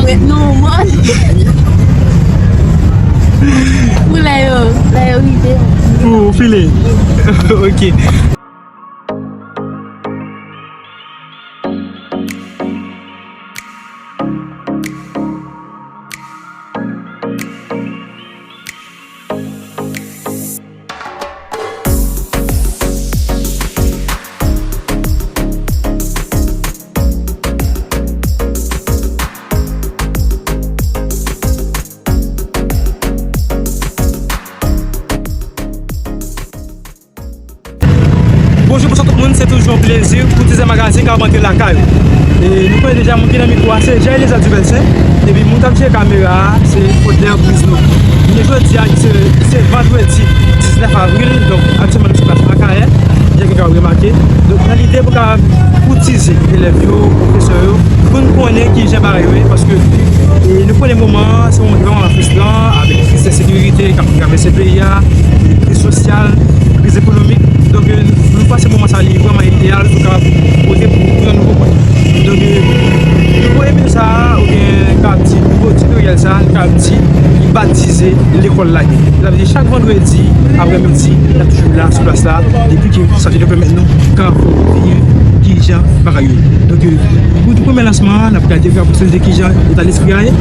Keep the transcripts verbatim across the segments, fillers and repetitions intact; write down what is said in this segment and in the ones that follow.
Mwen non, man. Pou lè yo, lè yo rive. Pou file. Ok. Bonjou, bonswa tout moun, se toujou yon plezi pou Tizè Magazine k ap antre lakay ou. E nou konnen deja moun ki nan mikwo a se Jay Eliezer Duvelsaint, epi moun k ap jere kamera a se Faudler Brisno. Jounen jodi a ki se, se vandredi diznèf avril, donk aktyèlman nou sou plas Akayè, jan ke w ka remake. Donk nan lide pou ka koutize elèv yo, pwofesè yo, pou n konnen kijan bagay yo ye, paske, e, nou konnen moman an se yon moman fristran, avèk kriz ensekirite k ap travèse peyi a, kriz sosyal, kriz ekonomik. Donk, e, nou panse moman sa li vrèman ideyal pou kapab pote pou, pou yon nouvo pwen. Donk, e, nouvo emisyon sa a, oubyen ka ap di nouvo editorial sa a, ka ap di li batize Lekòl Lage. Sa vle di chak vandredi aprèmidi, n ap toujou la sou plas la, depi ke sa te fè pèmèt nou ka viv kijan bagay yo ye. Donk, e, pou tou premye lansman an, n ap gade, n ap konsidere kijan eta lespri a ye.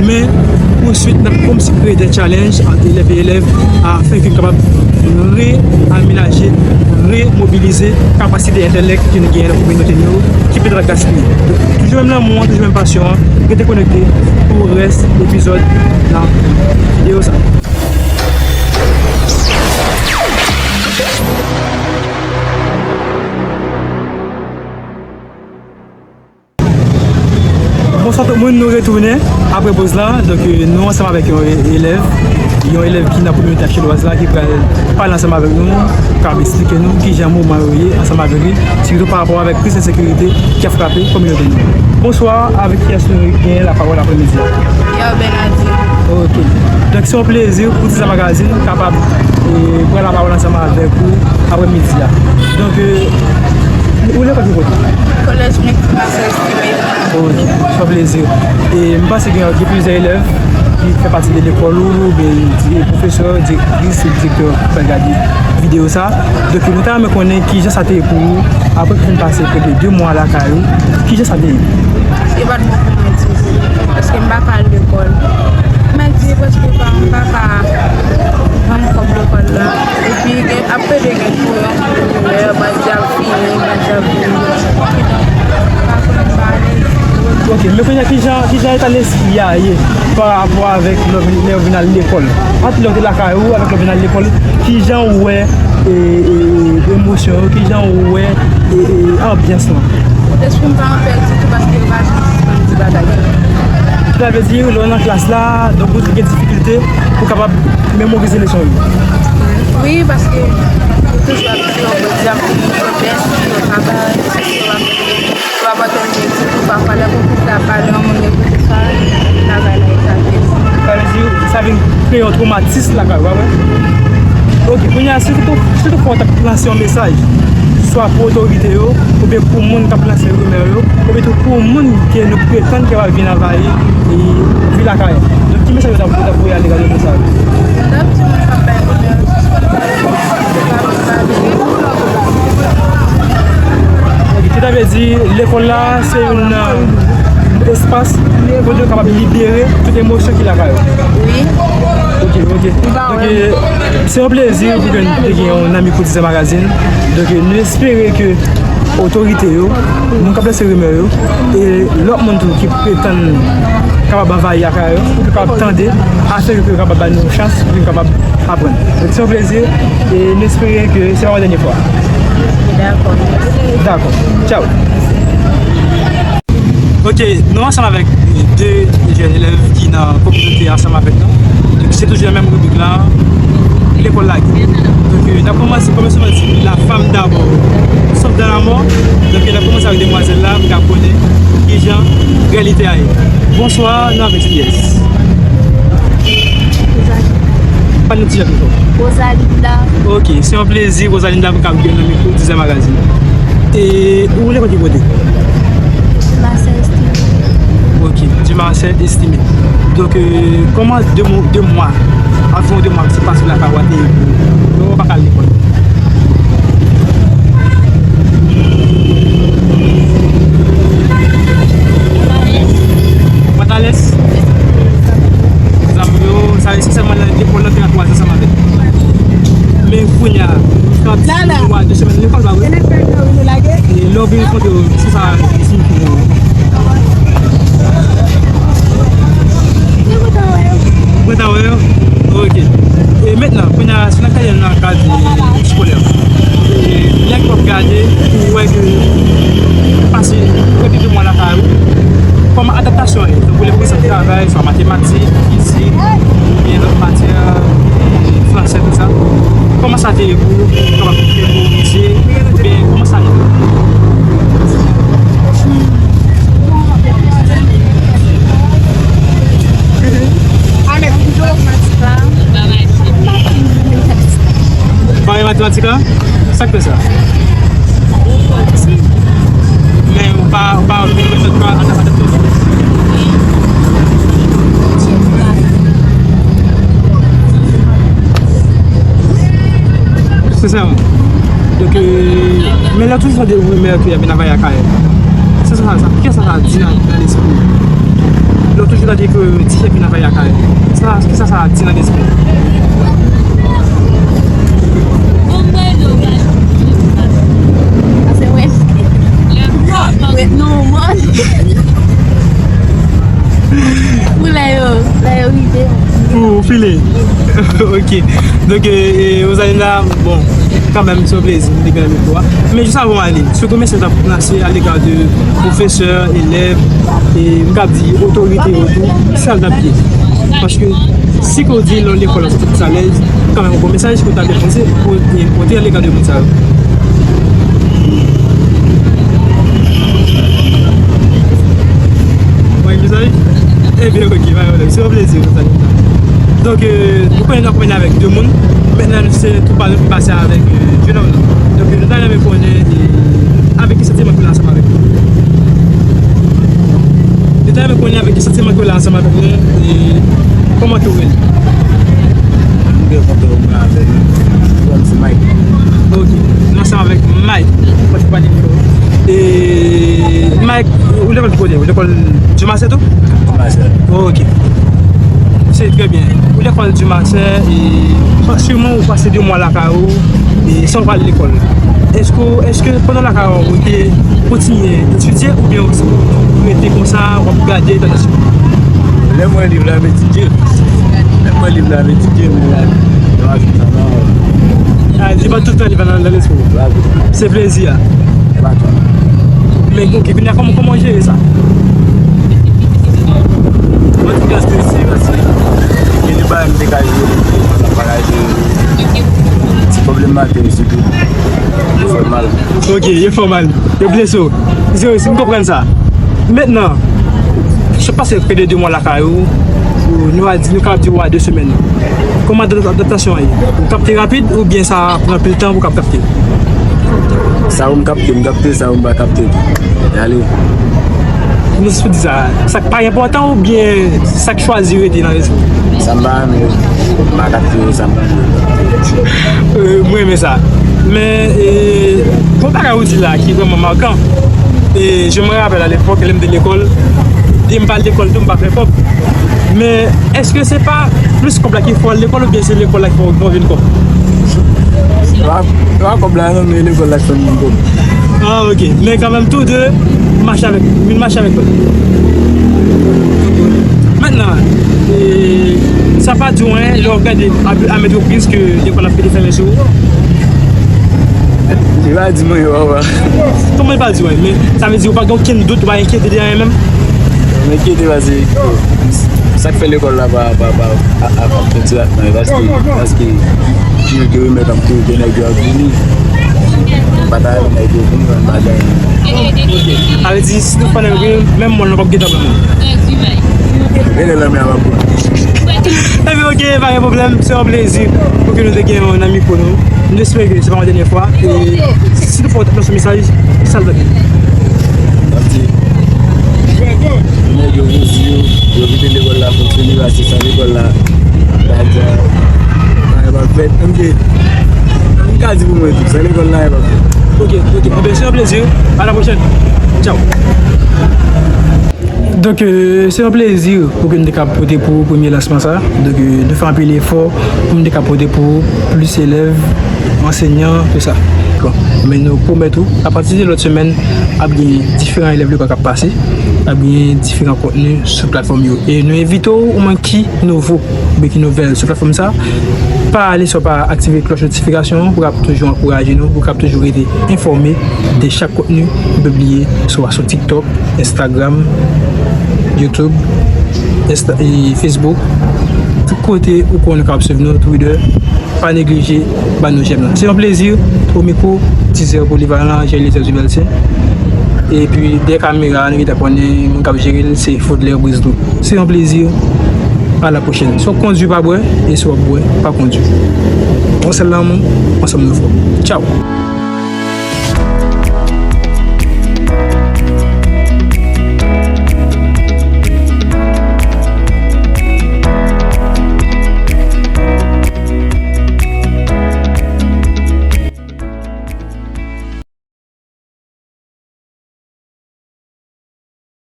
Men, answit, n ap kòmsi kreye de challenge ant elèv e elèv afin ke n kapab reamenaje, remobilize kapasite entèlèk ke nou genyen nan kominote nou yo, ki petèt ap gaspiye. Toujou menm lanmou an, toujou menm pasyon an, rete konekte pou rès epizòd nan videyo sa. Bonswa tout moun, nou retounen apre poz la. Donk, e, nou ansanm avèk yon e-, elèv, yon elèv ki nan kominote achedwaz la, ki pral pale ansanm avèk nou, k ap eksplike nou kijan moman yo ye ansanm avèk li, sitou pa rapò avèk kriz ensekirite ki ap frape kominote nou. Bonswa, avèk kiyès nou genyen lapawòl aprèmidi a? Pierre Bernardi. Ok. Donk, se yon plezi pou Tizè Magazine kapab, e, pran lapawòl ansanm avèk ou aprèmidi a. Donk, e, ou lekòl ki kote? Collège Maître Marcel Estimé. Ok, se yon plezi. E m panse gen, gen plizyè elèv ki fè pati de lekòl ou, oubyen di-, pwofesè, direktris, direktè k pral gade videyo sa. Donk, nou ta renmen konnen kijan sa te ye pou ou, apre ki fin pase prè de de mwa lakay ou, kijan sa te ye? Yo pa t bon pou mwen ditou, paske m pa ka al lekòl. Mèt di prèske pa, m pa ka rann kòb lekòl la. Epi gen, ap plede gen tou yon kou lè, bandi ap fini, bandi ap vini. Kidonk, pa konnen m pa alèz. Ok, men kounye a, kijan, kijan eta lespri a ye pa rapò avèk lè w vin, lè w vin al lekòl? Ant lè w te lakay ou avèk lè w vin al lekòl, kijan ou wè, e, e, emosyon yo, kijan ou wè, e, e, anbyans lan? Lespri m pa anpè ditou paske yo pa janm sispann di bagay yo. Sa vle di, lè w nan klas la, donk ou gen difikilte pou kapab memorize leson yo? Wi, paske yo toujou ap di yo, yo di ap fini, yo bèsi, yo pa bay, yo pa bay. Yo pa pote anyen ditou, pafwa lè pwofesè a pale, yon moun repoze sa, bagay la eklate. Sa vle di, sa vin kreye yon twomatis lakay ou, pa vre? Ok, kounye a, si toutou-, si toutfwa w t ap lanse yon mesaj, swa pou otorite yo, oubyen pou moun k ap lanse rimè yo, oubyen tou pou moun ke nou pretann ke va vin anvayi, e, vil Akayè. Donk, ki mesaj ou t ap, ou t ap voye ale gade moun sa yo? M t ap di moun k ap bay rimè yo, sispann pale, se pa pou pale. Ok, ki ta vle di, lekòl la, se youn nan espas kote yo kapab libere tout emosyon ki lakay yo. Wi. Ok, ok. Donk, e, se yon plezi pou ke nou te gen yon nan mikwo Tizè Magazine. Donk, e, nou espere ke otorite yo, moun k ap lanse rimè yo, e lòt moun tou ki pretann kapab anvayi Akayè yo, pou yo kapab tande, afin ke yo kapab ba nou yon chans, pou yo kapab aprann. Donk, se yon plezi, e nou espere ke se pa yon dènye fwa. Dakò, mèsi. Dakò. Tchaw. Ok, nou ansanm avèk de jèn elèv ki nan kominote a ansanm avèk nou. Donk, se toujou nan menm ribrik la, Lekòl Lage. Donk, euh, n ap kòmanse, kòmanse, kòmanse, la femme d'abord, sauf dans la mort. Donk, n ap kòmanse avèk demwazèl la, pou n ka konnen kijan reyalite a ye. Bonswa, nou avèk kiyès? Pale nou ti jan pifò. Rosalinda. Ok, se yon plezi, Rosalinda, pou n ka gen nan mikwo Tizè Magazine. E ou lekòl ki kote? Marcel Estimé. Ok, Dieu Parcelle estimée. Donk, euh, kòman de mo-, de mwa, anviwon de mwa ki se pase lakay ou a te ye pou ou? Ou pa ka al lekòl. Ou pa t alèz? Zam yo, sa esansyèlman nan lekòl lan te ka kwaze ansanm avèk. Men kounye a, kanpis, yon mwa, de semèn lekòl, pa vre? E lè w vin rankontre yo, se sa ki siyifi pou ou? Ou kontan wè yo? Ok. E mentnan, kounye a, si n ap gade nan kad eskolè, e lè w ap gade, ou wè ke pase prèske de mwa lakay ou, kòman adaptasyon an ye? Tankou lè w pran travay, swa matematik, fizik, oubyen lòt matyè, e franse, tou sa. Kòman sa te ye pou ou? Ou kapab fè memorize, oubyen kòman sa ye? Pare matematik la? Sa k fè sa? Men ou pa, ou pa, ou pa, Sensèman. Donk, euh, men lè w toujou tande rumè ke y ap vin travay Akayè. Sa, sa, sa, kisa sa di nan, nan lespri w? Lè w toujou tande ke ti fi ap vin travay Akayè. Sa, kisa sa di nan lespri w? Ase mwen. Mwen, non, mwen. Pou lè yo, lè yo rive. Ou, ou file. Ok. Donk, e, e, Rosalinda, bon, kanmenm, se yon plezi pou m te gen nan mikwo a. Men jis avan m ale, si w gen mesaj w ap lanse a lega de pwofesè, elèv, e m kab di otorite yo tou, sa l t ap ye. Paske si ke w di lè w lekòl la, se pou w alèz, kanmenm, yon bon mesaj ke w ta vle poze, pou, e, pote a lega de moun sa yo. Ou wè mesaj? Ebyen, ok, pa gen pwoblèm. Se yon plezi pou sa. Donk, euh, nou konnen n ap konnen avèk de moun. Mentnan, se tou pa nou ki pase avèk, euh, jenòm nan. Donk, nou ta renmen konnen, e, avèk ki santiman ke w la ansanm avèk nou. Nou ta renmen konnen avèk ki santiman ke w la ansanm avèk nou, e kòman ke w rele? M gen konte w mwen avèk nou. Bon, se Mike. Ok. Nou ansanm avèk Mike. Mwen se pa di nou. E, Mike, ou lekòl ki kote? Ou lekòl Dimasè tou? Dimasè. Ok. Se trè byen. Ou lekòl Dimasè, e, siman ou pase de mwa lakay ou, e, san w pa al lekòl. Èske, èske pandan lakay ou, ou te kontinye etidye oubyen ou rete konsa, w ap gade, tande sou? Lè m wè liv la, m etidye. Lè m wè liv la, m etidye, men la, nan ajoute sa nan. A, li pa tout tan li pa nan, nan lespri w. Se plezi a. Men, ok, kounye a, kòman, kòman w jere sa? Mwen, tout kè se, se, se, gen de bagay m te ka jere, m pa ka jere. Ti pwoblèm maten, sitou. Yo fè mal. Ok, yo fè mal. Yo blese w. Se, si m konprann sa. Mentnan, sa pase près de de mwa lakay ou, ou, nou va di, nou kapab di ou a de semèn. Kòman adap-, adaptasyon an ye? Ou kapte rapid oubyen sa pran anpil tan pou w kap kapte? Sa ou m kapte, m kapte, sa ou m pa kapte tou. E ale. Nou sou di sa, sa k pa enpòtan oubyen sa k chwazi rete nan lespri? Sa m pa renmen, m pa kapte yo, sa m pa renmen. Euh, mwen renmen sa. Men, e, gon bagay ou di la ki vrèman makan. E, je me rappelle à l'époque, lè m te lekòl, e m pa al lekòl tou, m pa fè kòb. Men, èske se pa plis kòb la ki fè w al lekòl oubyen se lekòl la ki fè w gen anvi kòb? Se pa, se pa kòb la non, men lekòl la ki fè m gen kòb. Ah, ok. Men kanmenm, tou de mache avèk, vin mache avèk kòb. Mentnan, e, sa pa di w anyen, lè w ap gade a, a mèt repriz ke lekòl ap pete fèmen sou ou? Li pa di mwen yo, papa. Kòman li pa di w anyen? Men sa vle di ou pa gen okenn dout, ou pa enkyete de anyen menm? M enkyete paske sa k fè lekòl la pa, pa, pa, a, a, ap pèdi la, paske, paske, yo te remèt ap kouri, nèg yo ap vini. Pa ta renmen nèg yo vini, yon bagay. Sa vle di, si nou pa nan vini, menm mòn nan p ap gentan pran nou. Vini nan men a m ap pran. Ebyen, ok, pa gen pwoblèm, se yon plezi pou ke nou te gen yon nan mikwo nou. Nou espere ke se pa yon dènye fwa. E si nou fè w lanse mesaj, sa l t ap ye? M ap di, m Nèg yo vin di yo, yo kite lekòl la fonksyone, paske san lekòl la, pa di, pa fèt. M ka di pou mwen tou, san lekòl la, pa fèt. Ok, ok. Enben, se yon plezi. À la prochaine. Ciao. Donk, euh, se yon plezi pou ke nou te kab pote pou premye lansman sa. Donk, euh, nou fè anpil efò pou nou te kab pote pou plis elèv, ansenyan, tout sa. Bon, men nou pwomèt ou, apati de lòt semèn, ap gen diferan elèv lekòl k ap pase, ap gen diferan kontni sou platfòm yo. E nou envite w, ou menm ki nouvo, oubyen ki nouvèl sou platfòm sa, pa ale san w pa aktive klòch notifikasyon an pou w kab toujou ankouraje nou, pou w kab toujou rete enfòme de chak kontni nou pibliye, swa sou TikTok, Instagram, YouTube, Insta, e Facebook. Tout kote ou konnen ou kab swiv nou, Twitter, pa neglije ba nou jèm nan. Se yon plezi, o mikwo, Tizè Polivalan, Jean Eliezer Duvelcin. Epi dèyè kamera, nou gentan konnen moun k ap jere l, se Faudler Brisdou. Se yon plezi, à la prochaine. Si w ap kondwi, pa bwè, e si w ap bwè, pa kondwi. Yon sèl lanmou, ansanm nou fò. Tchaw!